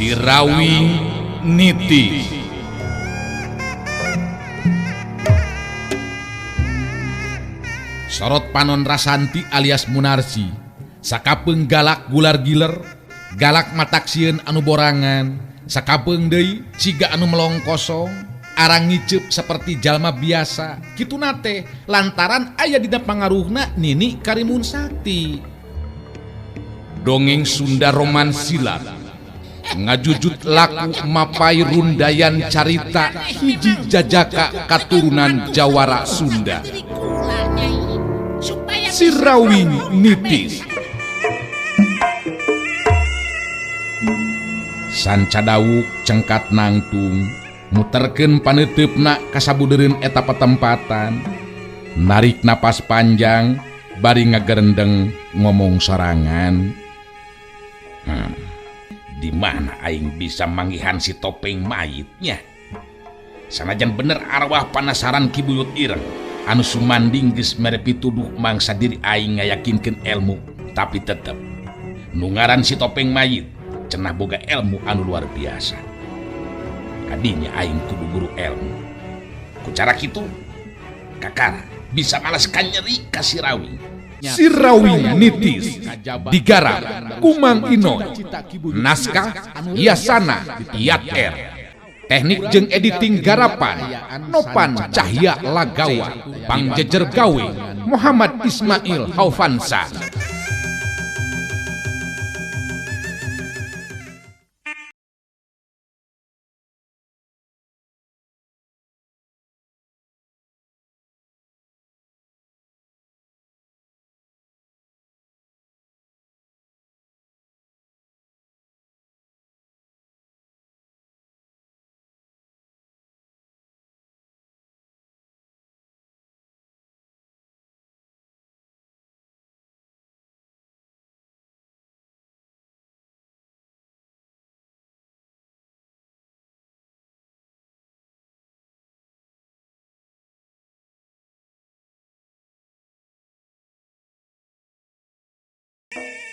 Sirawing Niti. Sorot panon Rasanti alias Munarsi sakapeung galak gular giler, galak matak sieun anu borangan, sakapeung deui siga anu melong kosong, arang ngiceup seperti jalma biasa. Kituna teh lantaran aya dina pangaruhna Nini Karimun Sakti. Dongeng Sunda Roman Silat ngajujut laku mapai rundayan carita hiji jajaka katurunan Jawara Sunda. Sirawing Nitis. Sanca dawuk cengkat nangtung muterkeun paneuteup-na kasabudereun eta patempatan, narik napas panjang bari ngagerendeng ngomong sorangan. Di mana aing bisa manggihan si topeng mayitnya? Sanajan bener arwah panasaran Ki Buyut Ireng anu sumanding geus mere pituduh mangsa diri aing ngayakinkeun ilmu, tapi tetep nu ngaran si topeng mayit cenah boga ilmu anu luar biasa. Kadinya aing kudu guru ilmu. Ku cara kitu kakara bisa malas kanyeri ka Sirawing. Sirawing Nitis digarap Kumang Inoy, naskah Yasana Yat R, teknik jeung editing garapan Nopan Cahya Lagawa, pangjejer gawe Muhammad Ismail Haufansa.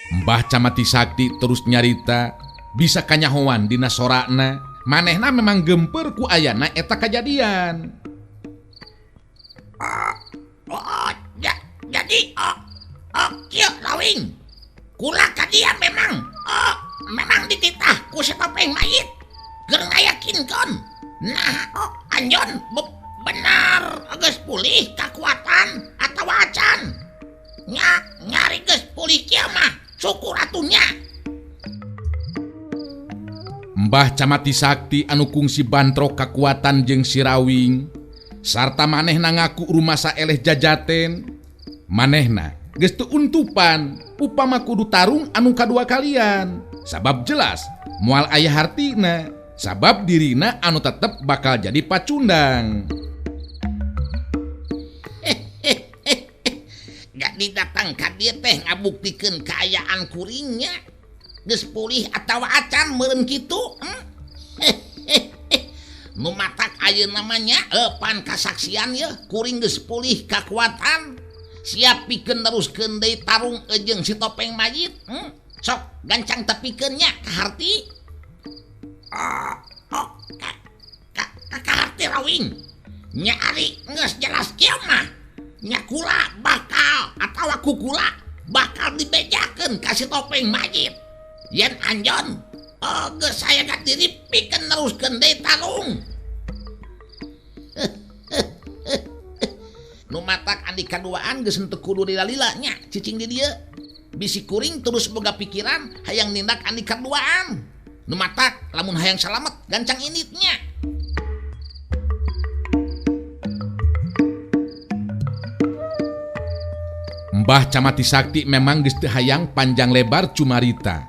Mbah Camati Sakti terus nyarita bisa kanyahoan dina sorana, manehna memang gemper ku ayana eta kajadian. Jadi kieu Rawing. Kula ka dia memang memang dititah ku si topeng mayit. Keur ngayakinkeun. Nah, anjeun benar geus pulih kakuatan atawa acan. Nya nyari geus pulih kieu mah syukur atunya. Mbah Camati Sakti anu kungsi bantrok kakuatan jeung Sirawing sarta manehna ngaku rumasa eleh jajaten, manehna geus teu untupan upama kudu tarung anu kadua kalian, sabab jelas moal aya hartina, sabab dirina anu tetep bakal jadi pacundang. Jadi datang ka dieu teh ngabuktikeun kaayaan kuringnya geus pulih atawa acan meureun kitu. Nu matak ayeuna mah nya pan kasaksian yeuh kuring geus pulih kakuatan, siap pikeun neruskeun deui tarung jeung si topeng mayit. Sok gancang tepikeun nya ka harti. Ka harti Rawing. Nya ari geus jelas kieu mah. Nya kula bakal atawa kukula bakal dibejakeun ka si topeng mayit. Yen anjeun geus saya diri pikeun neruskeun deui tarung. Nu matak andi kaduaan geus henteu kudu lila-lila nya cicing di dieu. Bisi kuring terus boga pikiran hayang nindak andi kaduaan. Nu matak lamun hayang salamet gancang inditnya. Mbah Camati Sakti memang geus teu hayang panjang lebar cumarita.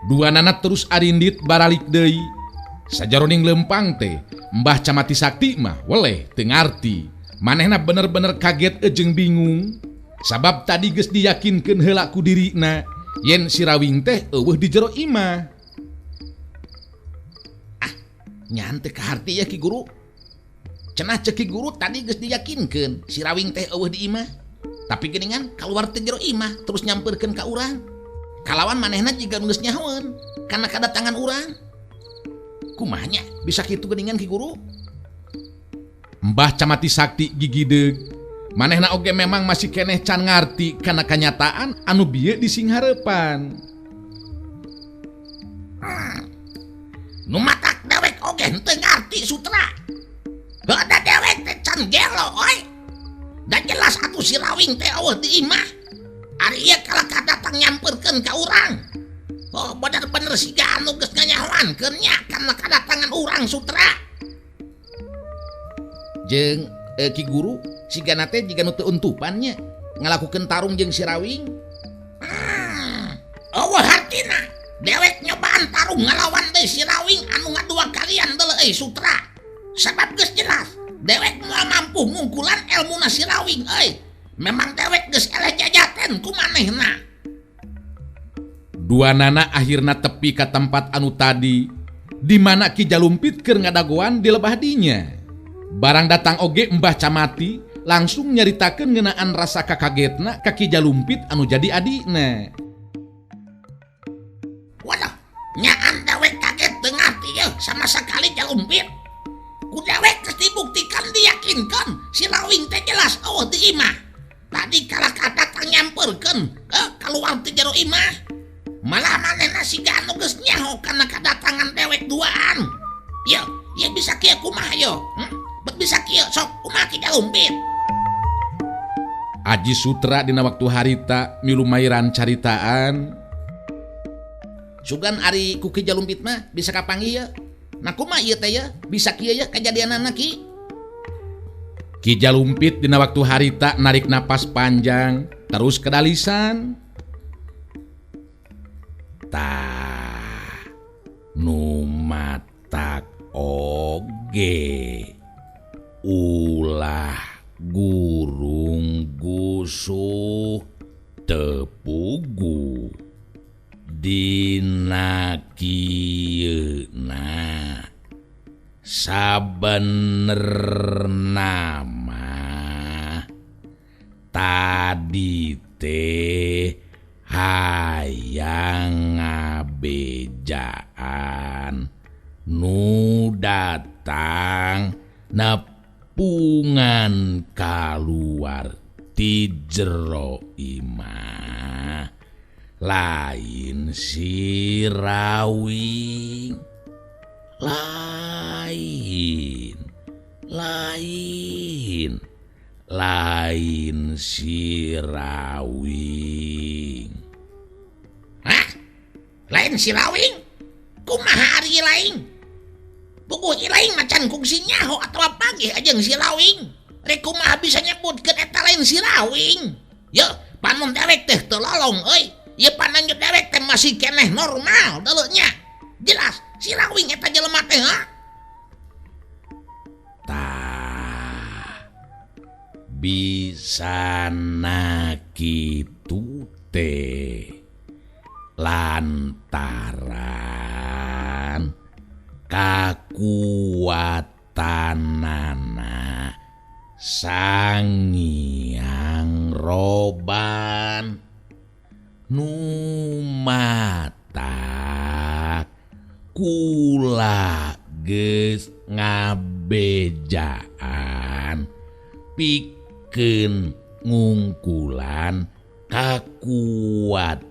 Duanana terus arindit baralik deui. Sajaroning lempang teh, Mbah Camati Sakti mah weleh teu ngarti. Manehna bener-bener kaget jeung bingung. Sabab tadi geus diyakinkeun heula ku dirina yen Sirawing teh eueuh di jero imah. Ah, nyan teu kaharti ya Ki Guru. Cenah ceuk Ki Guru tadi geus diyakinkeun Sirawing teh eueuh di imah. Tapi geuningan kaluar teh jero imah terus nyamperkeun ka urang. Kalawan manehna jiga geus nyahoeun kana kadatangan urang. Kumaha nya bisa kitu geuningan Ki Guru? Mbah Camati Sakti gigideug. Manehna oge memang masih keneh can ngarti kana kanyataan anu bieu disinghareupan. Nu matak dewek oge henteu ngarti Sutra. Heuh da dewek teh can gelo euy. Da jelas atuh si Rawing teh eueuh di imah. Ari ieu kalakah datang nyamperkeun ka urang. Oh, bener-bener siga anu geus nganyahoankeun nya kana kadatangan urang Sutra. Jeung Ki Guru sigana teh jiga nu teu untupan nya ngalakukeun tarung jeung si Rawing. Eueuh hartina dewek nyobaan tarung ngalawan deui si Rawing anu ngadua kalian deuleu euy Sutra. Sabab geus jelas dewek moal mampu ngungkulan elmuna si Rawing euy. Memang dewek geus eleh jajaten ku manehna. Dua nana akhirna tepi ka tempat anu tadi di mana Ki Jalumpit keur ngadagoan di lebah dinya. Barang datang oge Mbah Camati langsung nyaritakeun ngeunaan rasa kakagetna ka Ki Jalumpit anu jadi adina. Waduh, nyaan dewek kaget teu ngarti yeuh sama sekali Jalumpit. Ku dewek geus dibuktikan diyakinkan si Rawing teh jelas eueuh di imah. Tadi kalah kadatang nyamperkeun keluar ti jero imah. Malah manehna siga anu geus nyaho kana kadatangan dewek duaan. Yo, ieu bisa kieu kumaha yo? Bet bisa kieu sok kumaha Ki Jalumpit? Aji Sutra dina waktu harita milu mairan caritaan. Sugan ari ku Ki Jalumpit mah bisa kapanggih ye. Nah kumaha ieu teh ye? Bisa kieu ye kajadianana Ki? Ki Jalumpit dina waktu harita narik napas panjang terus kedalisan. Tah nu matak oge ulah gurung gusuh tepugu dina kieuna sabenerna mah tadi teh hayang ngabejaan nu datang nepungan kaluar ti jero imah lain si Rawing, lain lain lain si Rawing. Hah? Lain si Rawing? Kumaha ari lain? Puguh lain macan kungsi nyaho atawa panggih jeung si Rawing. Rek kumaha bisa nyebutkeun eta lain si Rawing? Ye, panon dewek teh teu lolong euy. Ye pananjut dewek teh masih keneh normal deuleu nya. Jelas si Rawing eta jelema teh ha? Tah bisana kitu teh lantaran kakuatanana Sangiang Roban nu matak kula geus ngabejaan pikeun ngungkulan kakuatan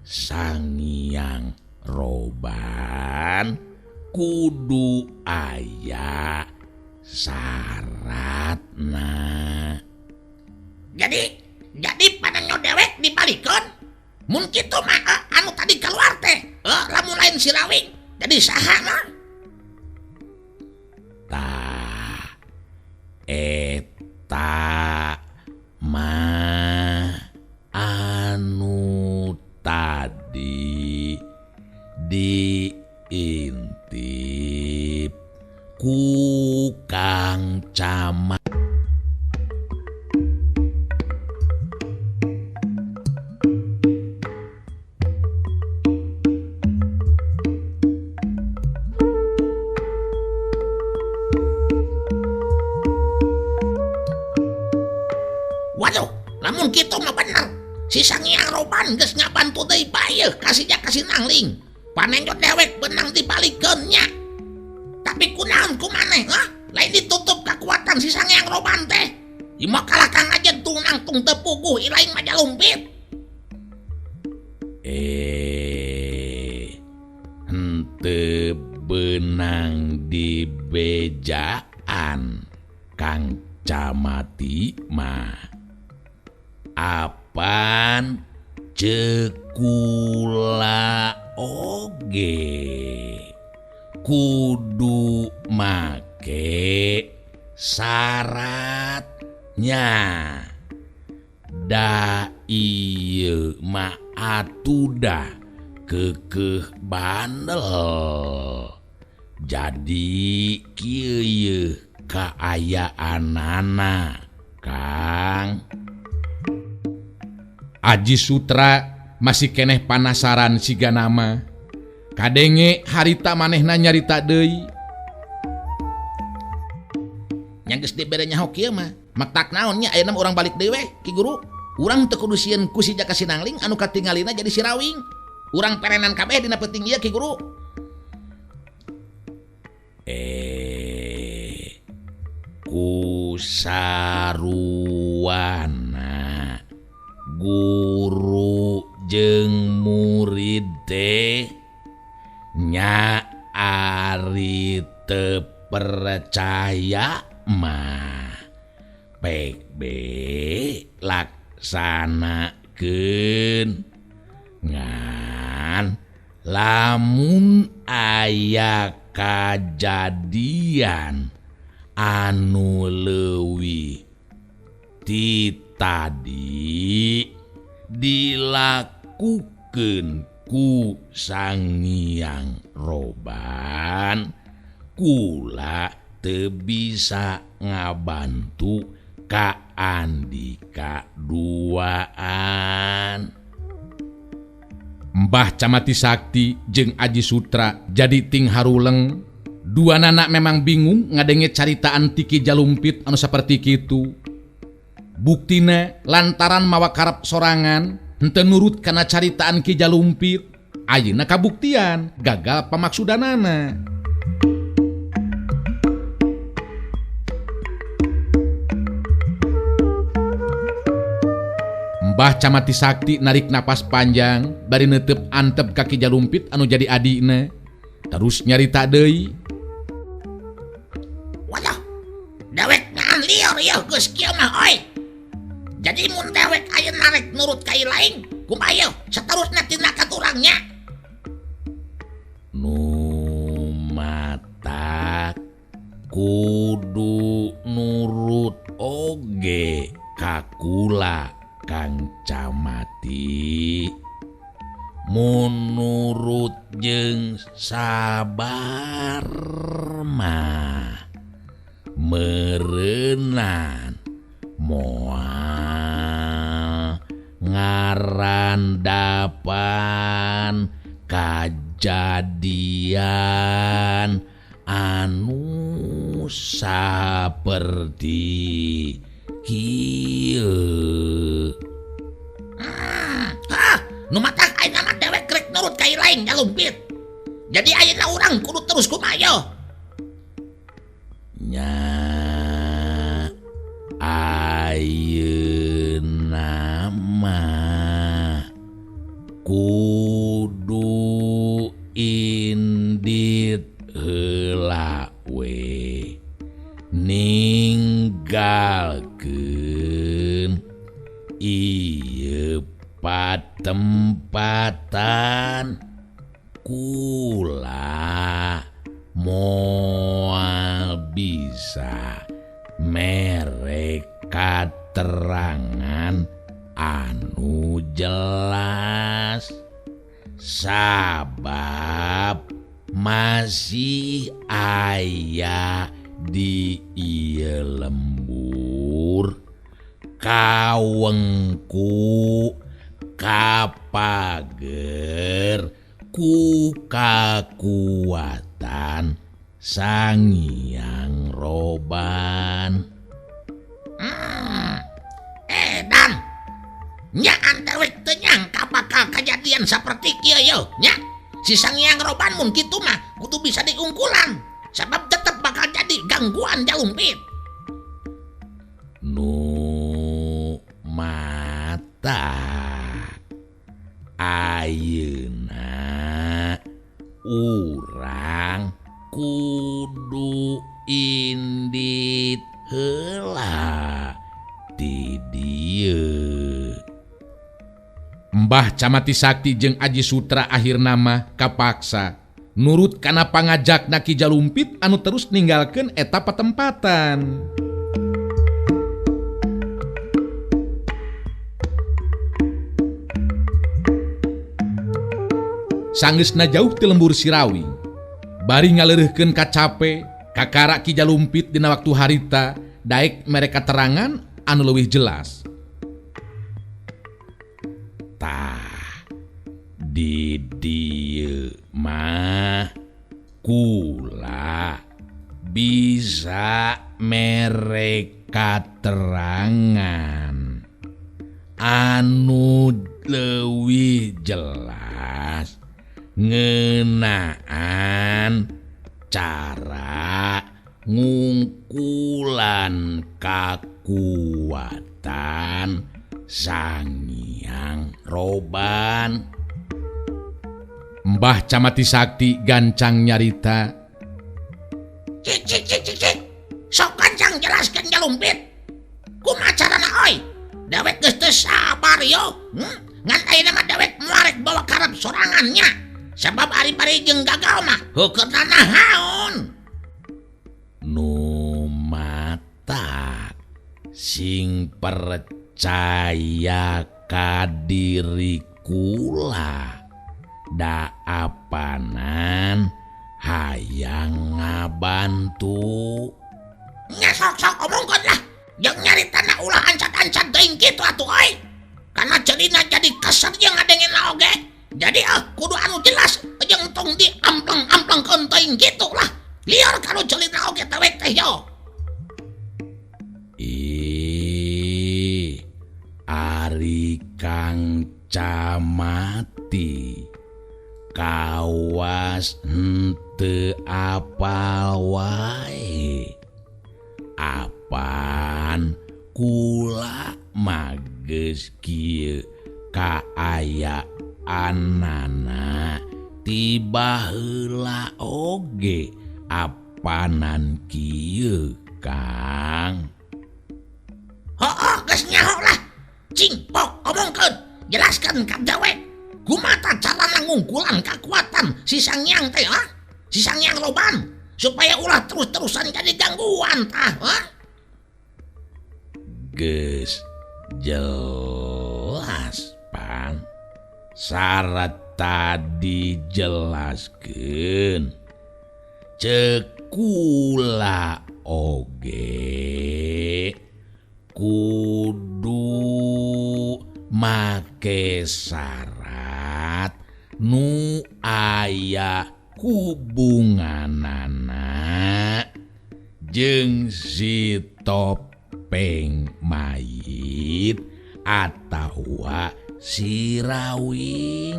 Sangiang Roban kudu aya syaratna. Jadi panenyo dewek dibalikeun. Mun kitu mah anu tadi keluar teh, lamun lain si Rawing jadi saha mah? Tah eta mah anu tadi diintip ku Kang Camat. Waduh, lamun kitu mah bener. Si Sangiang Roban geus ngabantu deui bae kasih kasih nangling. Panenjo dewek benang dibalikeun nya. Tapi kunaon ku maneh hah? Lain ditutup kekuatan si Sangyang Roban teh. Ieu mah kalah Kang Ajen tung nangtung teu puguh ilaing mah Jalumpit. Henteu beunang dibejaan Kang Camati mah. Apan ceuk kula oge kudu make syaratnya. Da ieu mah atudah keukeuh bandel. Jadi kieu yeuh kaayaanana Kang. Aji Sutra masih keneh panasaran siga nama. Kadenge harita manehna nyarita deui. Nya geus dibere nyaho kieu mah, maktak naon nya ayeuna urang balik deui we Ki Guru. Urang teu kudu sieun ku si Jaka Sinangling anu katingalina jadi si Rawing. Urang perenan kabeh dina peuting ieu Ki Guru. Ku saruana guru jeung murid teh nya ari teu percaya mah pek be laksanakeun. Ngan lamun aya kajadian anu leuwih ti tadi dilakukeun ku Sangyang Roban, kula teu bisa ngabantu ka Andika duaan. Mbah Camati Sakti jeung Aji Sutra jadi ting haruleng. Dua nana memang bingung ngadenge caritaan ti Ki Jalumpit anu saperti kitu. Buktina lantaran mawa karep sorangan henteu nurut kana caritaan Ki Jalumpit, ayeuna kabuktian gagal pamaksudanana. Mbah Camati Sakti narik napas panjang bari neuteup antep ka Ki Jalumpit anu jadi adina. Terus nyarita deui. Waduh, dewek ngan lieur ieu geus kieu mah euy. Jadi mun dewek ayeuna rek nurut ka lain, kumaha ieu saterusna tindakan urang nya? Nu matak kudu nurut oge ka kula Kang Camati. Mun nurut jeung sabar mah meureunan moal ngarandapan kajadian anu saperti kieu. Nu matak ayeuna mah dewek rek nurut ka lain Jalumpit. Jadi ayeuna urang kudu terus kumaha ieu? Nya ayeuna mah kudu indit heula we ninggalkeun ieu patempatan kula moal bisa mere katerangan anu jelas sabab masih aya di ieu lembur kawengku kapager ku kakuatan Sangyang Roban. Edan nya antewek teu nyangka bakal kajadian saperti kieu yeuh nya. Si Sangyang Roban mun kitu mah kudu bisa diungkulan. Sebab tetep bakal jadi gangguan Jalumpit. Nu mata ayeuna urang kudu indit heula ti dieu. Mbah Camati Sakti jeung Aji Sutra akhirna mah kapaksa nurut kana pangajakna Ki Jalumpit anu terus ninggalkeun eta patempatan. Sanggeusna jauh ti lembur Sirawing, bari ngaleureurkeun kacape, kakara Ki Jalumpit dina waktu harita daek mere katerangan anu leuwih jelas. Tah, di dieu mah kula bisa mere katerangan anu leuwih jelas ngeunaan cara ngungkulan kakuatan Sangiang Roban. Mbah Camati Sakti gancang nyarita. Cik cik cik cik cik. Sok gancang jelaskeun Jalumpit. Kumaha carana oi? Dewek geus teu sabar yo. Ngan ayeuna mah dewek moarek bawa karep sorangannya. Sebab ari bari jeung gagal mah heukeutna nahaon. Nu matak sing percaya ka diri kula da apanan hayang ngabantu. Nya sok-sok omongkeun lah. Jeung nyaritana ulah ancat-ancat teuing kitu atuh euy. Karena celina jadi keser jeung ngadengena oge. Jadi kudu anu jelas jeung tong diampleng-amplengkeun teuing kitu lah. Liar kalau celina oge tewek teh yo. Ih, ari Kang Camati kawas henteu apal wae. Apan kula mah geus kieu kaayaanana ti baheula oge apanan kieu Kang. Hooh geus nyaho lah. Cing pok omongkeun, jelaskeun ka dewek. Kumaha carana ngungkulan kakuatan si Sangiang teh ha? Si Sangiang Roban supaya ulah terus-terusan jadi gangguan tah ha? Geus jelas pan. Syarat tadi jelaskeun. Ceuk kula oge kudu make syarat nu aya hubunganana jeung si topeng mayit atawa si Rawing.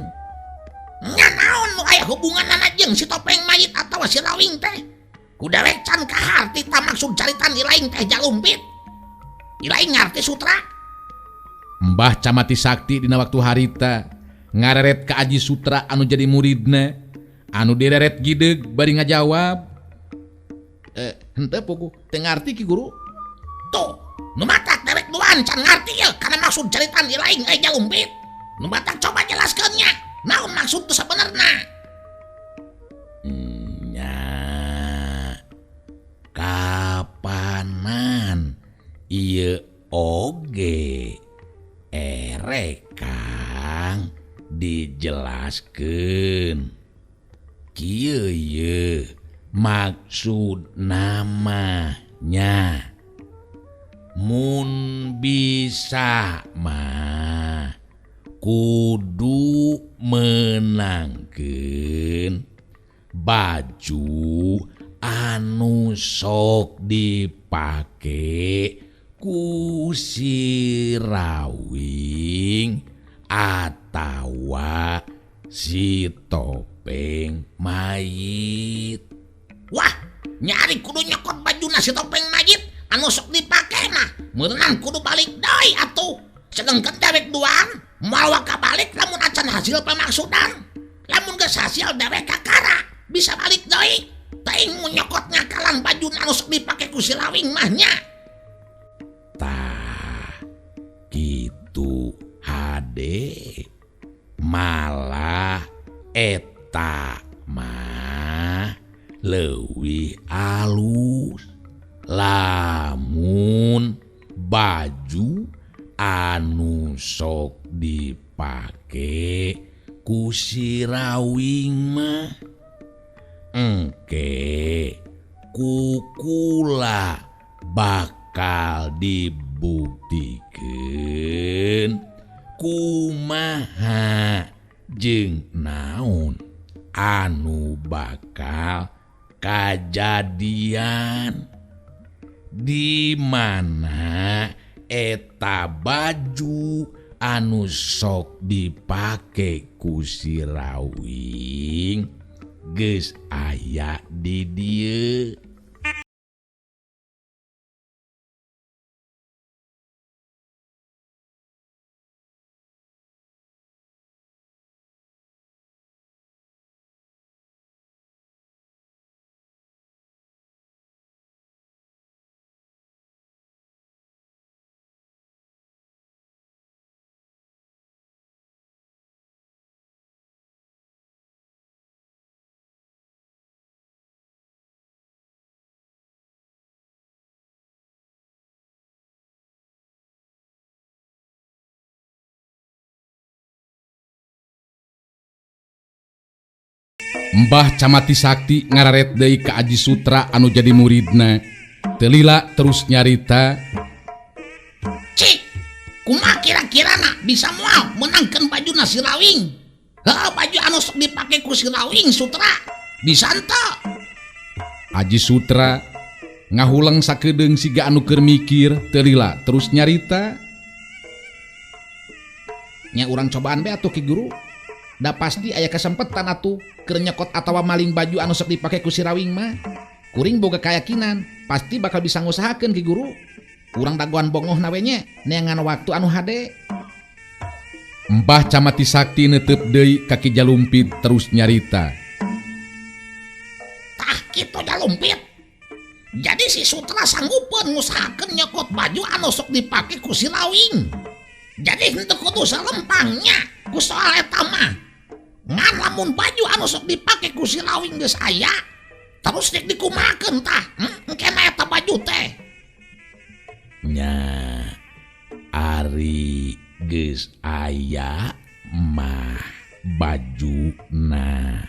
Nya naon nu aya hubunganana jeung si topeng mayit atawa si Rawing teh? Ku dewek can kaharti ta maksud caritan ilaing teh Jalumpit. Ilaing ngarti Sutra. Mbah Camati Sakti dina waktu harita ngareret ka Aji Sutra anu jadi muridna, anu direret gideg bari ngajawab. Henteu puguh teu ngarti Ki Guru. Tuh, nu matak dewek duaan can ngarti ye kana maksud caritan ilaing euy Jalumpit. Nu matak coba jelaskeun nya. Naon maksud teu sabenerna? Nya kapanan ieu oge erek Kang dijelaskeun. Kieu ye maksud namanya. Mun bisa mah kudu menangkeun baju anu sok dipake ku si Rawing atawa si topeng mayit. Wah, Nyari kudu nyokot bajuna si topeng mayit anu sok dipake mah. Meureunang kudu balik deui atuh. Sedengkeun dewek duaan moal waka balik lamun acan hasil pamaksudan. Lamun geus hasil dewek kakara bisa balik deui. Teuing mun nyokot ngakalan bajuna anu sok dipake ku si Rawing mah nya. Tah kitu hade malah eta mah leuwih alus lamun baju anu sok dipake ku si Rawing mah engke kukula bakal dibuktikeun kumaha jeung naon anu bakal kajadian di mana eta baju anu sok dipake ku si Rawing geus aya di dieu. Mbah Camati Sakti ngararet deui ka Aji Sutra anu jadi muridna. Teu lila terus nyarita. Cik, kumaha kira-kirana bisa moal meunangkeun bajuna si Rawing? Heuh, baju anu sok dipake ku si Rawing Sutra. Bisa henteu? Aji Sutra ngahuleng sakedeung siga anu keur mikir, teu lila terus nyarita. Nya urang cobaan be atuh Ki Guru. Da pasti aya kesempetan atuh keur nyokot atawa maling baju anu sok dipake ku si Rawing mah. Kuring boga keyakinan pasti bakal bisa ngusahakeun Ki Guru. Urang dagoan bongoh na we nya neangan waktu anu hade. Mbah Camati Sakti neuteup deui ka Ki Jalumpit terus nyarita. Tah kitu Jalumpit. Jadi si Sutra sanggupeun ngusahakeun nyokot baju anu sok dipake ku si Rawing. Jadi henteu kudu salempangnya ku soal eta mah. Ngan lamun baju anu sok dipake ku si Rawing geus aya, terus rek dikumahakeun tah, engkena eta baju teh. Nya ari geus aya mah bajuna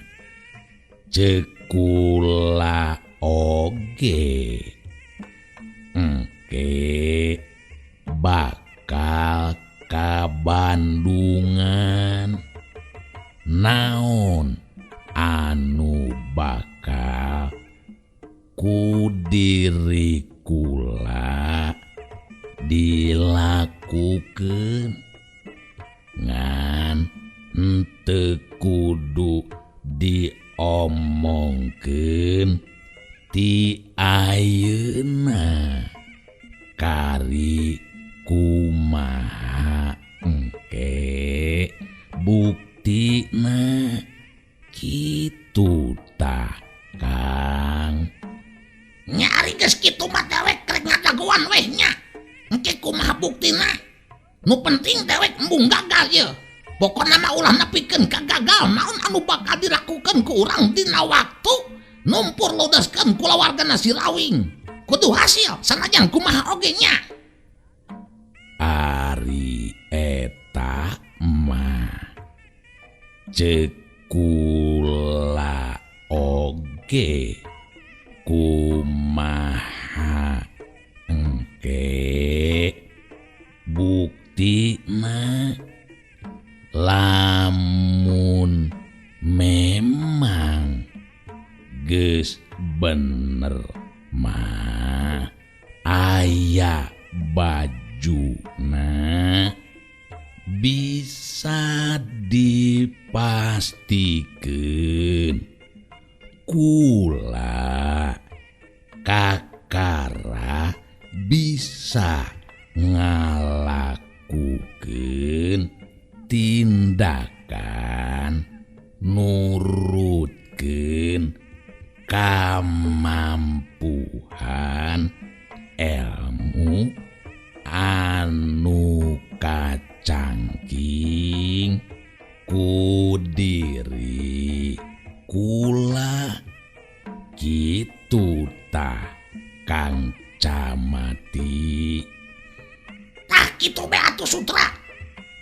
ceuk kula oge engke bakal ka Bandungan. Naon anu bakal ku diri kula dilakukeun ngan henteu kudu diomongkeun ti ayeuna kari kumaha engke buktina kitu tah Kang. Nya ari geus kitu mah dewek rek ngadagoan weh nya. Engke kumaha buktina? Nu penting dewek embung gagal ye. Pokona mah ulah nepikeun ka gagal naon anu bakal dilakukeun ku urang dina waktu numpur lodaskeun kulawargana si Rawing. Kudu hasil sanajan kumaha oge nya. Ari eta mah ceuk kula oge kumaha engke buktina lamun memang geus bener mah aya bajuna bisa dipastikeun kula Kakara bisa ngalakukeun tindakan nurutkeun kamampuhan ilmu anu kacangking ku diri kula kitu tah Kang Camati. Tah kitu be atuh Sutra.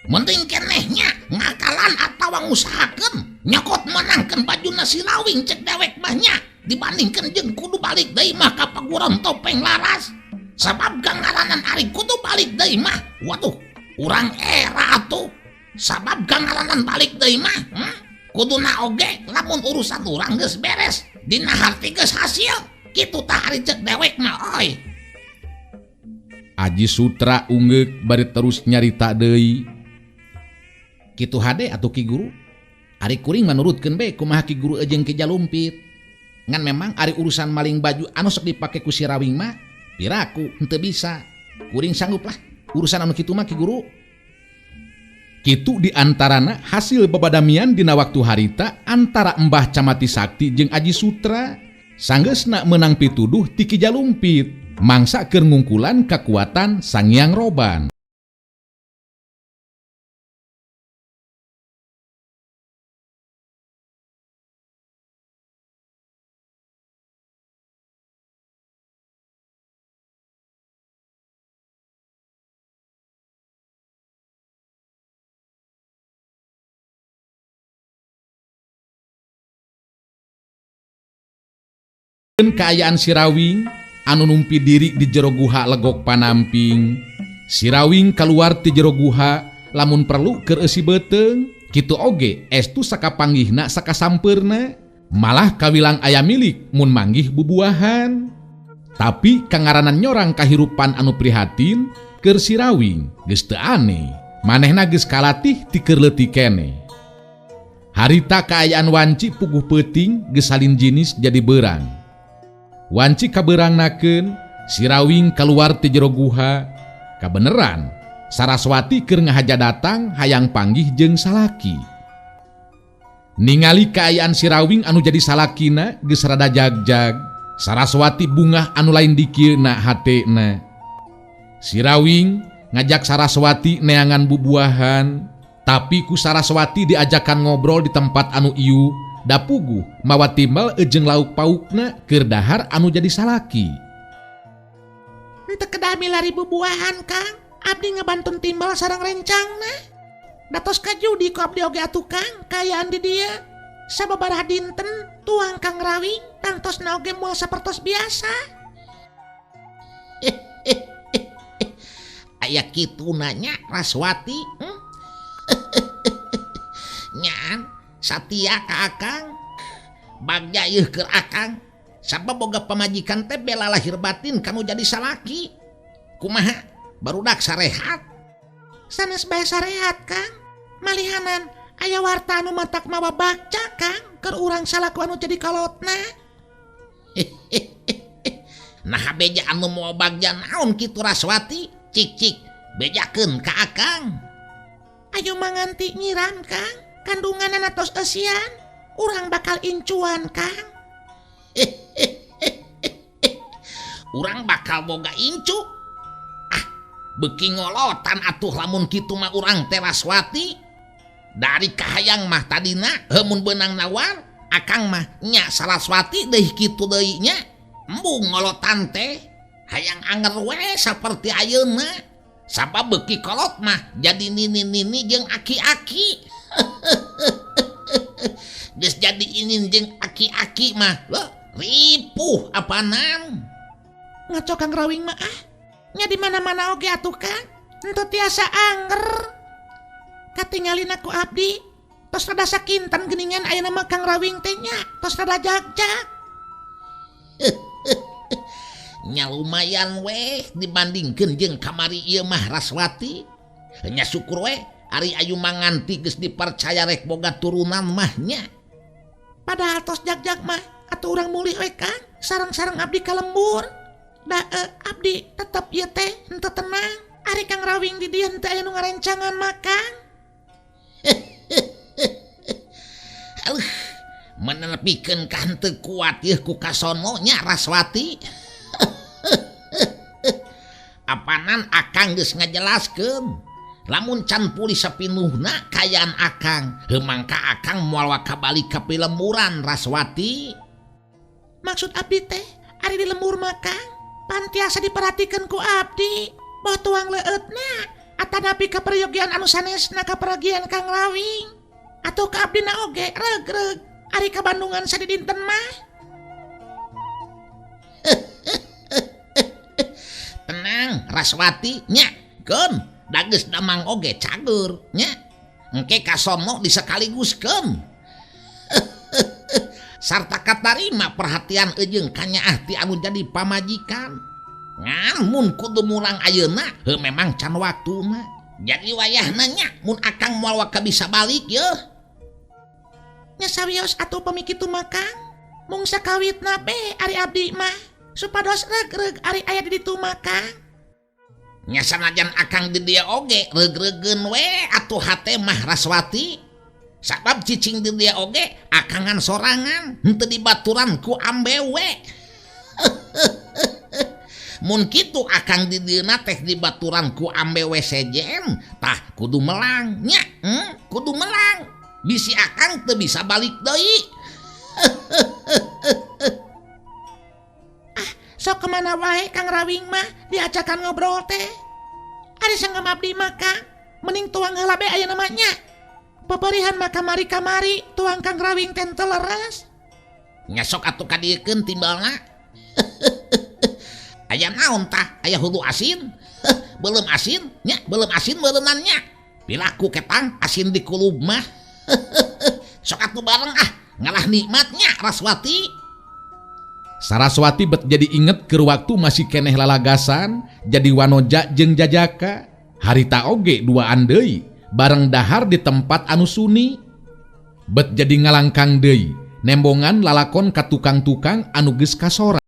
Mending kenehnya ngakalan atawa ngusahakeun nyokot menangkeun bajuna si Rawing cek dewek mah nya dibandingkeun jeung kudu balik deui mah ka paguron topeng laras. Sabab gangaranan ari kudu balik deui mah waduh urang era atuh. Sabab gangaranan balik deui mah kuduna oge lamun urusan urang geus beres dina harti geus hasil kitu tah ari cek dewek mah oi. Aji Sutra ungeuk bari terus nyarita deui. Kitu hade atuh Ki Guru. Ari kuring manurutkeun be kumaha Ki Guru jeung Ki Jalumpit. Ngan memang ari urusan maling baju anu sok dipake ku si Rawing mah piraku henteu bisa. Kuring sanggup lah urusan anu kitu mah Ki Guru. Kitu diantarana hasil babadamian dina waktu harita antara Mbah Camati Sakti jeung Aji Sutra. Sanggeusna meunang pituduh ti Ki Jalumpit mangsa keur ngungkulan kakuatan Sangiang Roban. Kaayaan Sirawing anu numpi diri di jero guha legok panamping. Sirawing kaluar ti jero guha lamun perlu keur eusi beuteung. Kitu oge estu sakapanggihna sakasampeurna malah kawilang aya milik mun manggih bubuahan. Tapi kangaranan nyorang kahirupan anu prihatin keur Sirawing geus teu aneh. Manehna geus kalatih ti keur leutik keneh. Harita kaayaan wanci puguh peuting geus salin jinis jadi beurang. Wanci kabeurangnakeun Sirawing kaluar ti jero guha. Kabeneran Saraswati keur ngahaja datang hayang panggih jeung salaki. Ningali kaayaan Sirawing anu jadi salakina geus rada jagjag. Saraswati bungah anu lain dikieuna hatena. Sirawing ngajak Saraswati neangan bubuahan, tapi ku Saraswati diajakan ngobrol di tempat anu ieu. Dapuguh mawa timbal jeung lauk paukna keur dahar anu jadi salaki. Henteu kedah milari bubuahan Kang, abdi ngebantun timbal sareng rencangna. Datos ka judi ku abdi oge atuh Kang, kaayaan di dieu. Sababaraha dinten tuang Kang Rawing tangtosna oge moal sapertos biasa. Aya kitu nanya Raswati. Nyaan satia ka akang bagja ieu keur akang sabab boga pamajikan teh bela lahir batin kanu jadi salaki. Kumaha barudak sarehat? Sanes bae sarehat Kang, malihanan aya warta anu matak mawa bagja Kang keur urang salaku anu jadi kolotna. Nah beja anu mawa bagja naon kitu Raswati? Cik cik bejakeun ka akang. Ayo manganti nyiram Kang. Kandunganana tos eusian, urang bakal incuan Kang. Urang bakal boga incu. Ah, beuki ngolotan atuh lamun kitu mah urang teh Raswati. Dari kahayang mah tadina heumun beunang nawar, akang mah nya Saraswati deui kitu deui nya. Embung ngolotan teh, hayang anger we saperti ayeuna. Sabab beuki kolot mah jadi nini-nini jeung aki-aki. Geus jadi inin jeung aki-aki mah loh, ripuh apanan. Ngaco Kang Rawing mah ah. Nya di mana-mana oge atuh Kang, henteu tiasa anger. Katingalina ku abdi tos rada sakinten geuningan ayeuna mah Kang Rawing teh nya, tos rada jagjag. Nya lumayan weh dibandingkeun jeung kamari ieu mah Raswati. Nya syukur weh ari ayu manganti geus dipercaya rek boga turunan mah nya. Padahal tos jagjag mah atuh urang mulih we Kang, sareng-sareng abdi ka lembur. Da abdi tetep ieu teh henteu tenang. Ari Kang Rawing di dieu henteu aya nu ngarencangan mah Kang. Aduh, menepikeun ka henteu kuat yeuh ku kasono nya Raswati. Apanan akang geus ngajelaskeun. Lamun can pulih sapinuhna kayaan akang, heuh mangka akang moal waka balik ka pilemburan Raswati. Maksud abdi teh ari di lembur mah Kang, pantiasa diperhatikeun ku abdi, boh tuang leueutna atanapi kaperyogian anu sanesna kapergian Kang Rawing. Atuh ka abdina oge regreg ari ka Bandungan sadidinten mah. Tenang Raswati nya, keun dageus damang oge cager nya. Engke kasono disekaliguskeun. Sarta katarima perhatian eujeung kanyaah ti anu jadi pamajikan. Ngan mun kudu mulang ayeuna heuh memang can waktuna. Jadi wayahna nya mun akang moal waka bisa balik yeuh. Nya sawios atuh pami kitu mah Kang. Mung sakawitna be ari abdi mah supados regreg ari aya di ditu mah Kang. Nya sanajan akang di dieu oge reugregeun we atuh hate mah Raswati. Sabab cicing di dieu oge akangan sorangan henteu dibaturan ku ambewe. Mun kitu akang di dieuna teh dibaturan ku ambewe sejen, tah kudu melang nya, kudu melang. Bisi akang teu bisa balik deui. Ah, sok kemana wae Kang Rawing mah diajakan ngobrol teh. Ari sanggem abdi mah Kang, mending tuang heula be aya namanya. Peperihan mah kamari-kamari tuang Kang Rawing teh teu leres. Nya sok atuh kadiekeun timbalna. Aya naon tah? Aya hulu asin? Belum asin nya, belum asin beuleunannya. Pilaku ketang asin di kulub mah. Sok atuh bareng ah, ngalah nikmatnya Raswati. Saraswati bet jadi inget keur waktu masih keneh lalagasan jadi wanoja jeung jajaka. Harita oge duaan deui bareng dahar di tempat anu suni. Bet jadi ngalangkang deui nembongan lalakon ka tukang-tukang anu geus kasora.